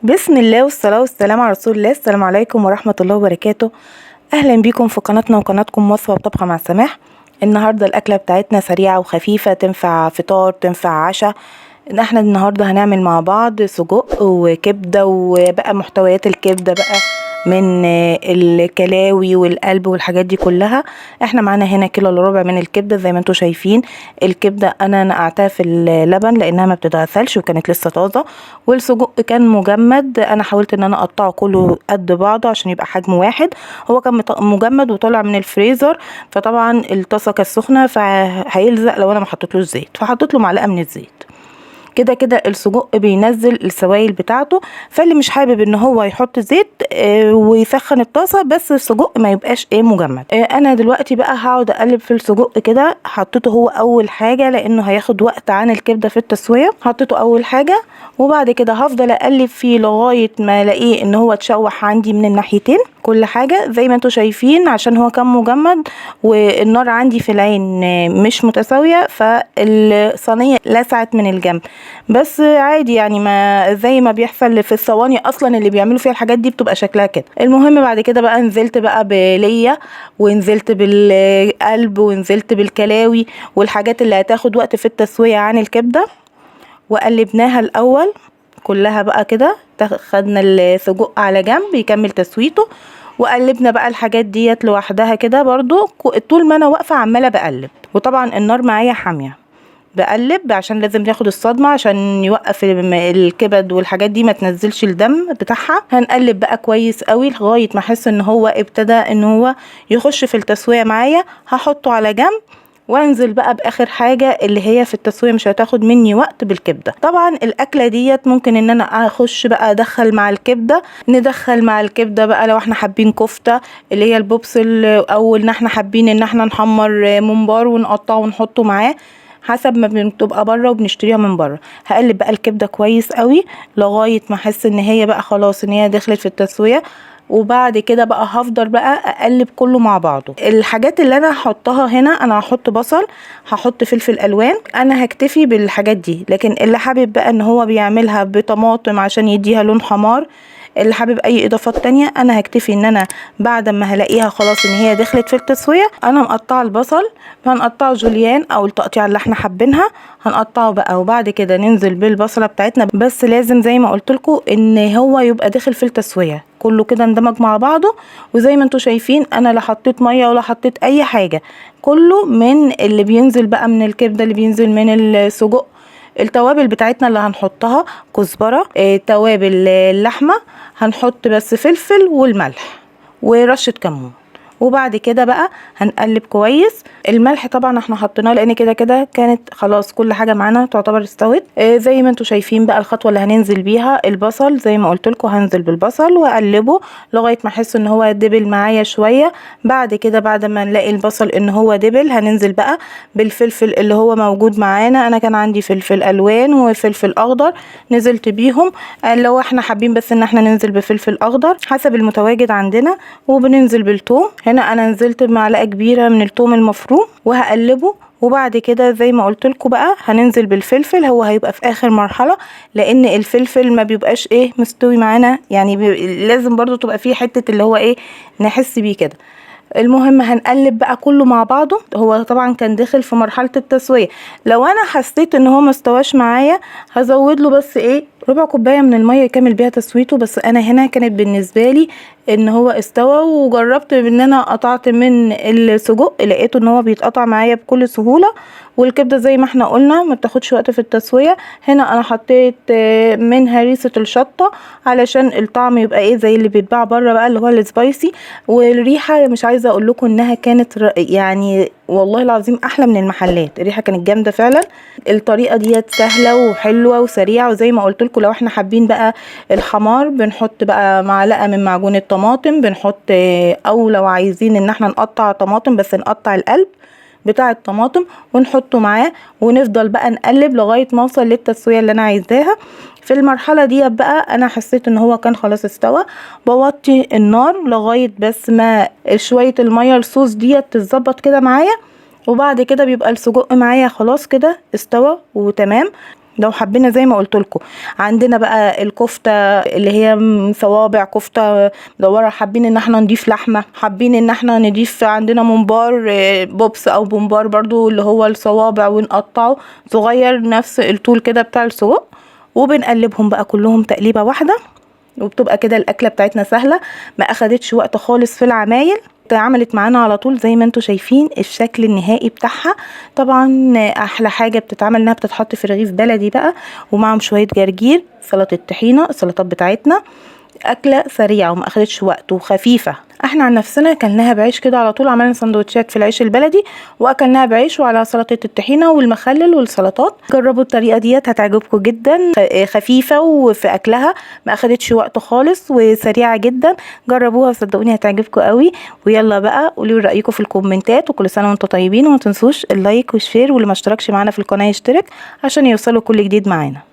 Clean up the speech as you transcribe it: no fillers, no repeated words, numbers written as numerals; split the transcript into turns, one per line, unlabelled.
بسم الله والصلاة والسلام على رسول الله. السلام عليكم ورحمة الله وبركاته. أهلا بيكم في قناتنا وقناتكم وصفة وطبخة مع سماح. النهاردة الأكلة بتاعتنا سريعة وخفيفة، تنفع فطار تنفع عشاء. احنا النهاردة هنعمل مع بعض سجق وكبدة، وبقى محتويات الكبدة بقى من الكلاوي والقلب والحاجات دي كلها. احنا معانا هنا كيلو الا ربع من الكبده زي ما انتم شايفين. الكبده انا نقعتها في اللبن لانها ما بتتغسلش وكانت لسه طازة، والسجق كان مجمد. انا حاولت ان انا اقطعه كله قد بعضه عشان يبقى حجم واحد. هو كان مجمد وطالع من الفريزر، فطبعا الطاسه كانت سخنة فهيلزق لو انا ما حطيتلوش زيت، فحطيت له معلقه من الزيت. كده كده السجق بينزل السوائل بتاعته، فاللي مش حابب ان هو يحط زيت ويسخن الطاسه، بس السجق ما يبقاش ايه مجمد. انا دلوقتي بقى هقعد اقلب في السجق كده. حطيته هو اول حاجة لانه هياخد وقت عن الكبده في التسوية، حطيته اول حاجة، وبعد كده هفضل اقلب فيه لغاية ما الاقيه ان هو اتشوح عندي من الناحيتين كل حاجة زي ما انتم شايفين. عشان هو كان مجمد والنار عندي في العين مش متساوية، فالصينيه لسعت من الجنب، بس عادي يعني، ما زي ما بيحصل في الصواني اصلا اللي بيعملوا فيها الحاجات دي بتبقى شكلها كده. المهم بعد كده بقى نزلت بقى بلية، ونزلت بالقلب، ونزلت بالكلاوي والحاجات اللي هتاخد وقت في التسوية عن الكبده، وقلبناها الاول كلها بقى كده. خدنا السجق على جنب يكمل تسويته، وقلبنا بقى الحاجات ديت لوحدها كده برضو. طول ما انا واقفة عماله بقلب، وطبعا النار معايا حامية، بقلب عشان لازم ياخد الصدمة عشان يوقف الكبد والحاجات دي ما تنزلش الدم بتاعها. هنقلب بقى كويس قوي لغاية ما احس ان هو ابتدى ان هو يخش في التسوية معايا. هحطه على جنب وانزل بقى باخر حاجة اللي هي في التسوية مش هتاخد مني وقت، بالكبده. طبعا الاكلة ديت ممكن ان انا اخش بقى ادخل مع الكبده، ندخل مع الكبده بقى لو احنا حابين كفته اللي هي البوبسل، او ان احنا حابين ان احنا نحمر ممبار ونقطعه ونحطه معاه، حسب ما بتبقى بره وبنشتريها من بره. هقلب بقى الكبده كويس قوي لغاية ما احس ان هي بقى خلاص ان هي دخلت في التسوية، وبعد كده بقى هفضل بقى اقلب كله مع بعضه. الحاجات اللي انا هحطها هنا، انا هحط بصل، هحط فلفل الوان، انا هكتفي بالحاجات دي. لكن اللي حابب بقى ان هو بيعملها بطماطم عشان يديها لون حمار، اللي حابب اي اضافات تانية، انا هكتفي ان انا بعد ما هلاقيها خلاص ان هي دخلت في التسوية، انا مقطعه البصل، هنقطعه جوليان او التقطيع اللي احنا حابينها هنقطعه بقى، وبعد كده ننزل بالبصله بتاعتنا. بس لازم زي ما قلت لكم ان هو يبقى داخل في التسوية كله كده، اندمج مع بعضه. وزي ما انتم شايفين انا لا حطيت مية ولا حطيت اي حاجة، كله من اللي بينزل بقى من الكبده، اللي بينزل من السجق. التوابل بتاعتنا اللي هنحطها كزبره، توابل اللحمة، هنحط بس فلفل والملح ورشه كمون، وبعد كده بقى هنقلب كويس. الملح طبعا احنا حطيناه لان كده كده كانت خلاص كل حاجة معانا تعتبر استوت. زي ما انتم شايفين بقى الخطوة اللي هننزل بيها البصل، زي ما قلت لكم هنزل بالبصل واقلبه لغاية ما احس ان هو دبل معايا شوية. بعد كده بعد ما نلاقي البصل ان هو دبل، هننزل بقى بالفلفل اللي هو موجود معانا. انا كان عندي فلفل الوان وفلفل اخضر، نزلت بيهم. لو احنا حابين بس ان احنا ننزل بفلفل اخضر حسب المتواجد عندنا. وبننزل بالثوم، هنا انا نزلت بمعلقه كبيرة من الثوم المفروم وهقلبه. وبعد كده زي ما قلت لكم بقى هننزل بالفلفل، هو هيبقى في اخر مرحلة لان الفلفل ما بيبقاش ايه مستوي معانا، يعني لازم برضو تبقى فيه حتة اللي هو ايه نحس بيه كده. المهم هنقلب بقى كله مع بعضه. هو طبعا كان داخل في مرحلة التسوية، لو انا حسيت ان هو مستواش معايا هزود له بس ايه ربع كوباية من المية يكمل بيها تسويته. بس انا هنا كانت بالنسبة لي ان هو استوى، وجربت ان انا قطعت من السجق لقيته ان هو بيتقطع معايا بكل سهولة. والكبده زي ما احنا قلنا ما بتاخدش وقت في التسوية. هنا انا حطيت من هريسه الشطه علشان الطعم يبقى ايه زي اللي بيتباع بره بقى اللي هو ال spicy. والريحه مش عايزه اقول لكم انها كانت يعني والله العظيم احلى من المحلات، الريحة كانت جامدة فعلا. الطريقة ديت سهلة وحلوه وسريعة، وزي ما قلت لكم لو احنا حابين بقى الحمار بنحط بقى معلقه من معجون الطماطم، بنحط، او لو عايزين ان احنا نقطع طماطم بس نقطع القلب بتاع الطماطم ونحطه معاه، ونفضل بقى نقلب لغاية ما اوصل للتسويه اللي انا عايزاها. في المرحلة دي بقى انا حسيت ان هو كان خلاص استوى، بوطي النار لغاية بس ما شوية المية الصوص دي تتظبط كده معايا، وبعد كده بيبقى السجق معايا خلاص كده استوى وتمام. لو حبينا زي ما قلت لكم عندنا بقى الكفتة اللي هي صوابع كفته مدورة، حابين ان احنا نضيف لحمه، حابين ان احنا نضيف عندنا ممبار بوبس او بومبار برضو اللي هو الصوابع، ونقطعه صغير نفس الطول كده بتاع السجق، وبنقلبهم بقى كلهم تقليبه واحدة، وبتبقى كده الاكلة بتاعتنا سهلة، ما اخدتش وقت خالص في العمايل، اتعملت معانا على طول زي ما انتم شايفين الشكل النهائي بتاعها. طبعا احلى حاجة بتتعمل انها بتتحط في رغيف بلدي بقى، ومعهم شوية جرجير، سلطة طحينه، السلطات بتاعتنا. اكله سريعة وما اخدتش وقت وخفيفة. احنا عن نفسنا اكلناها بعيش كده على طول، عملنا سندوتشات في العيش البلدي واكلناها بعيش وعلى سلطة الطحينه والمخلل والسلطات. جربوا الطريقة ديت هتعجبكم جدا، خفيفة وفي اكلها ما اخدتش وقت خالص وسريعة جدا. جربوها صدقوني هتعجبكم قوي. ويلا بقى قولوا رايكم في الكومنتات، وكل سنة وانتم طيبين، وما تنسوش ال like وال share، واللي ما اشتركش معانا في القناة يشترك عشان يوصلوا كل جديد معانا.